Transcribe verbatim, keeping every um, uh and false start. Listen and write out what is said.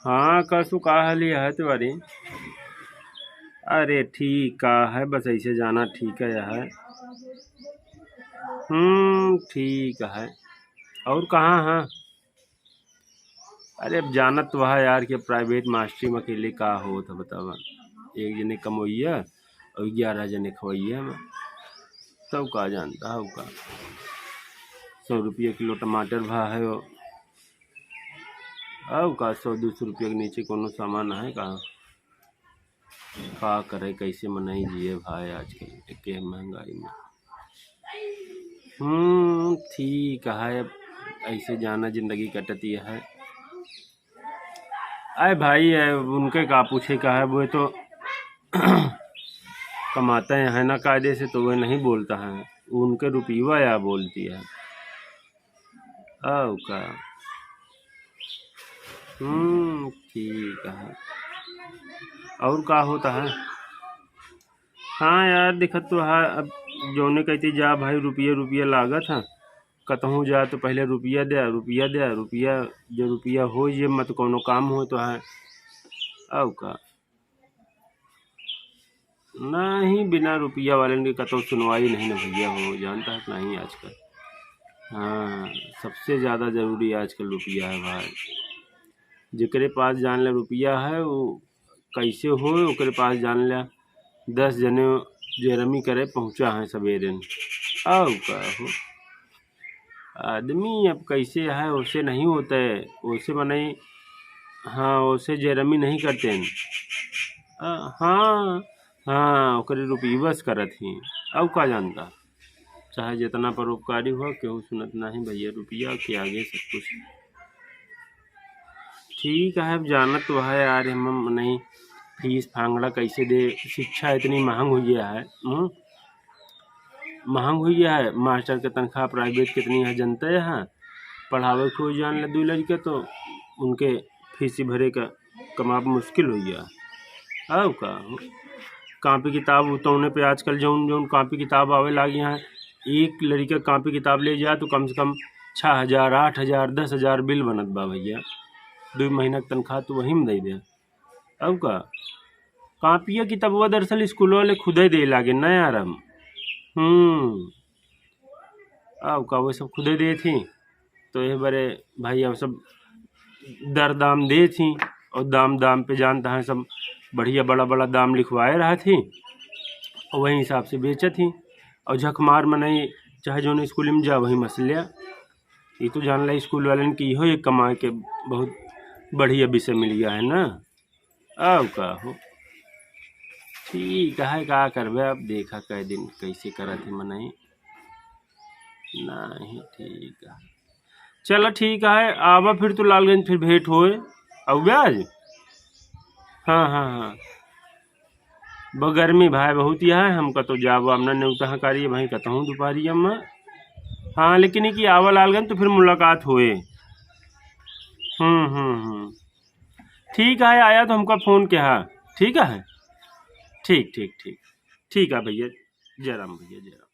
हाँ, कसु का हाल है तिवारी? अरे ठीक का है, बस ऐसे जाना ठीक है, है। हम्म, ठीक है। और कहाँ है? अरे अब जानत तो है यार कि प्राइवेट मास्टरी में अकेले का होत है बतावा। एक जने कमवैया और ग्यारह जने खवैया में। तब का जानता है का? सौ रुपया किलो टमाटर भा है वो। अब का सौ दो सौ रुपया के नीचे कोनो सामान है का? का करे, कैसे मनई जिए भाई आजकल के महंगाई में। हम्म, ठीक है, अब ऐसे जाना जिंदगी कटती है। अरे भाई, अ, उनके का पूछे का है, वो तो कमाते हैं ना कायदे से, तो वो नहीं बोलता है, उनके रुपया या बोलती है। और का? हम्म, ठीक है। और का होता है? हाँ यार, दिक्कत तो है। अब जौने कहती जा भाई, रुपया रुपया लागत है, कतहूँ जा तो पहले रुपया दे, रुपया दे, रुपया, जो रुपया हो ये मत कोनो काम हो तो है। और का? नहीं, बिना रुपया वाले के कतौ सुनवाई नहीं ना भैया हो, जानता है कि नहीं आजकल। हाँ, सबसे ज़्यादा ज़रूरी आजकल रुपया है भाई। जेकरे पास जान ले रुपया है, वो कैसे हो, ओकरे पास जान ले दस जने जेरमी करे पहुँचा है सवेरे। और का हो, आदमी अब कैसे है, वैसे नहीं होता है, वैसे मनई, हाँ, वैसे जेरमी नहीं करते हैं। अ, हाँ, हाँ, ओकरे रुपये बस करत ही, अब का जानता, चाहे जितना परोपकारी हो, केहू सुनत नहीं भैया, रुपया के आगे सब कुछ। ठीक है, अब जानत तो है यार, हम नहीं फीस फांगड़ा कैसे दे, शिक्षा इतनी महंग हो गया है, हम्म? महंग हुई है। मास्टर के तनख्वाह प्राइवेट कितनी है जनते हैं, पढ़ावे को जान ले दो लड़के तो उनके फीस भरे का कमाब मुश्किल हो गया। और का, कापी किताब उतौने पे आजकल जौन जौन कापी किताब आवे लागी हैं, एक लड़के कापी किताब ले जाए तो कम से कम छः हज़ार, आठ हज़ार, दस हज़ार बिल बनत बा भैया। दो महीना के तनख्वाह तो वही में दे दे। अब का, कापिया किताबवा दरअसल स्कूल वाले खुदे दे लागे ना यार हम। हम्म, अब का, वो सब खुदे दे थी, तो ये बरे भाई हम सब दर दाम दे थी, और दाम दाम पे जानता है सब बढ़िया बड़ा बड़ा दाम लिखवाए रहा थी, और वही हिसाब से बेचे थी। और झक मार मनई चाहे जौन स्कूल में जा वही मसलिया। ये तो जान ला स्कूल वालन की इहो एक कमाए के बहुत बढ़िया विषय मिल गया है ना। अब का हो, ठीक है, का करबे, अब देखा कै दिन कैसे करत है मनई। नहीं, ठीक है, चलो ठीक है, आवा फिर तो लालगंज फिर भेंट होए। अउबे आज? हाँ, हाँ, हाँ। ब-, गर्मी भाई बहुत यह है, हमका तो जाब वाब ना नेवता है कार्य भाई, कतहूँ दोपहरिया में। हाँ, लेकिन ये कि आवा लालगंज तो फिर मुलाकात होए। हम्म, हम्म, हम्म। ठीक है, आया तो हमका फोन किहा। ठीक है, ठीक, ठीक, ठीक। ठीक है भैया, जय राम भैया, जय राम।